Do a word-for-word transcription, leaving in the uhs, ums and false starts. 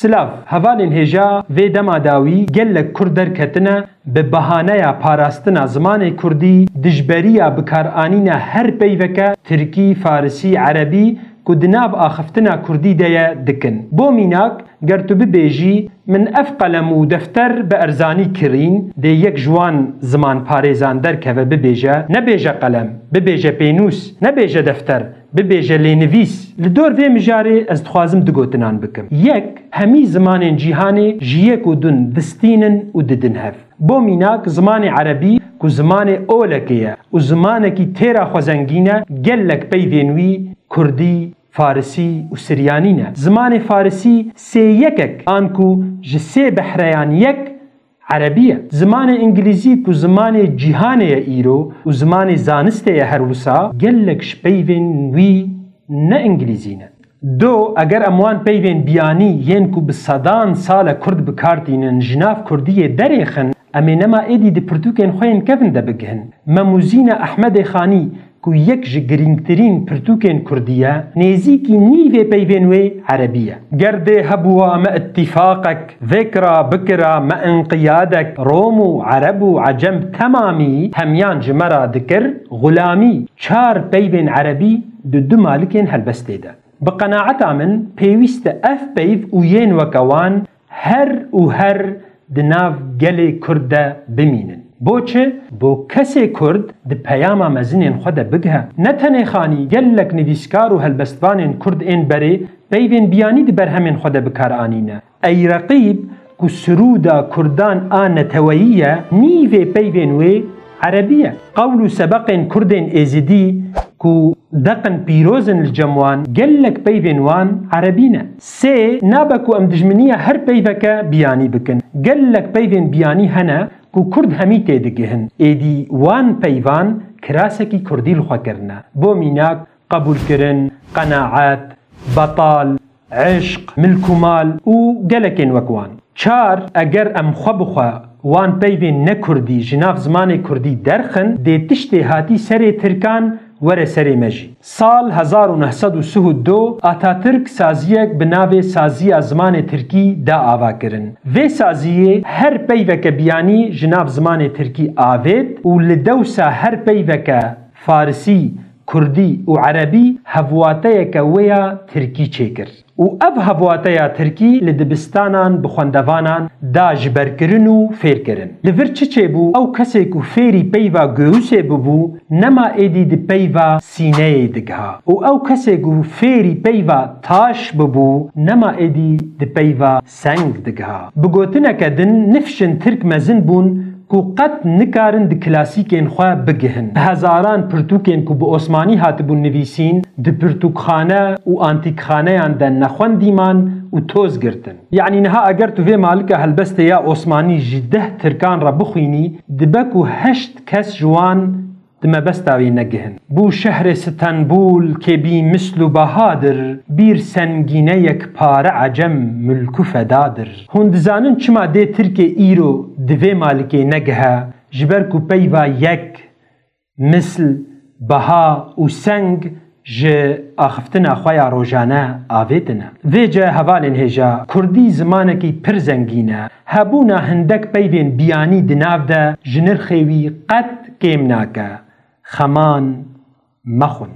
Silav, hevalên hêja. Vê dema dawî gelek Kurd derketine bi bahaneya parastina zimanê Kurdî, dijberiya bikaranîna her peyveke Tirkî, Farisî, Erebî ku di nav axiftina Kurdî de ye dikin. Bo mînak, ger tu bibêjî, min ev qelem û defter bi erzanî kirîn, dê yek ji wan zimanparêzan derkeve bibêje, nebêje qelem, bibêje pênûs, nebêje defter, bibêje lênivîs. Li dor vê mijarê ez dixwazim du gotinan bikim. Yek, hemî zimanên cîhanê ji yek û dun distînin û didin hev. Bo mînak, zimanê erebî ku zimanê olekê ye û zimanekî têra xwe zengîn e, gelek peyvên wî kurdî, farisî û siryanî ne. Zimanê farisî sê yekek an ku ji sê behreyan yek erebî ye. Zimanê îngilîzî ku zimanê cîhanê ye îro û zimanê zanistê ye her wisa, gelek ji peyvên wî ne îngilîzî ne. Do, eger em wan peyvên biyanî yên ku bi sedan sal e Kurd bi kar tînin ji nav Kurdiyê derêxin, em ê nema êdî di pirtûkên xwe yên kevin de bigihin. Memûzîna Ehmedê Xanî ku yek ji girîngtirîn pirtûkên Kurdî ye, nêzîkî nîvê peyvên wê erebî ye. Ger dê hebûa me îtîfaqek, vêkra bikira me înqiyadek, Rom û Ereb û Ecem temamî hemiyan ji me ra dikir xulamî. Çar peyvên erebî di du malikên helbestê de. Bi qenaeta min pêwîst e ev peyv û yên weke wan her û her di nav gelê Kurd de bimînin. Bo çi? Bo kesê Kurd di peyama mezinên xwe de bigihe. Ne tenê Xanî, gelek nivîskar û helbestvanên Kurd ên berê peyvên biyanî di berhemên xwe de bi kar anîne. Ey Reqîb ku sirûda Kurdan a neteweyî ye, nîvê peyvên wê erebî ye. Qewl û sebeqên Kurdên Êzidî ku deqin pîroz in li cem wan, gelek peyvên wan erebî ne. Sê, nabe ku em dijminiya her peyveke biyanî bikin. Gelek peyvên biyanî hene ku Kurd hemî tê digihin. Êdî wan peyvan kirasekî Kurdî li xwe kirine. Bo mînak, qebûlkirin, qenaet, betal, eşq, milk û mal û gelekên wek wan. Çar, eger em xwe bi xwe wan peyvên ne Kurdî ji nav zimanê Kurdî derxin, dê tiştê hatî serê Tirkan were serê me jî. Sal hezar û neh sed û sih û du Atatürk saziyek bi navê Saziya Zimanê Tirkî da ava kirin. Vê saziyê her peyveke biyanî ji nav zimanê Tirkî avêt û li dewsa her peyveke Farisî, Kurdî û Erebî hevwateyeke wê ya Tirkî çêkir. Û ev hevwateya Tirkî li dibistanan bi xwendevanan da jiberkirin û fêrkirin. Li vir çi çêbû? Ew kesê ku fêrî peyva göğüsê bibû, nema êdî di peyva sîneyê digiha. Û ew kesê ku fêrî peyva taş bibû, nema êdî di peyva seng digiha. Bi gotineke din, nifşên Tirk mezin bûn ku qet nikarin di klasîkên xwe bigihin. Hezaran pirtûkên ku bi osmanî hatibûn nivîsîn, di pirtûkxane û antîkxaneyan de nexwendî man û toz girtin. Yanî niha eger tu vê malika helbestê ya osmanî ji deh tirkan re bixwînî, dibe ku heşt kes ji wan di mebesta wê negihin. Bû şehrê Stenbul kê bî misl û behadir, bîr sengîne yekpare ecem mulk û fedadir. Hûn dizanin çima dê Tirkê îro di vê malikê negihe? Ji ber ku peyva yek, misl, beha û seng ji axiftina xwe ya rojane avêtine. Vêce hevalên hêja, Kurdî zimanekî pir zengîn e. Hebûna hindek peyvên biyanî di nav de ji nirxê wî qet kêm nake. Xeman mexwin.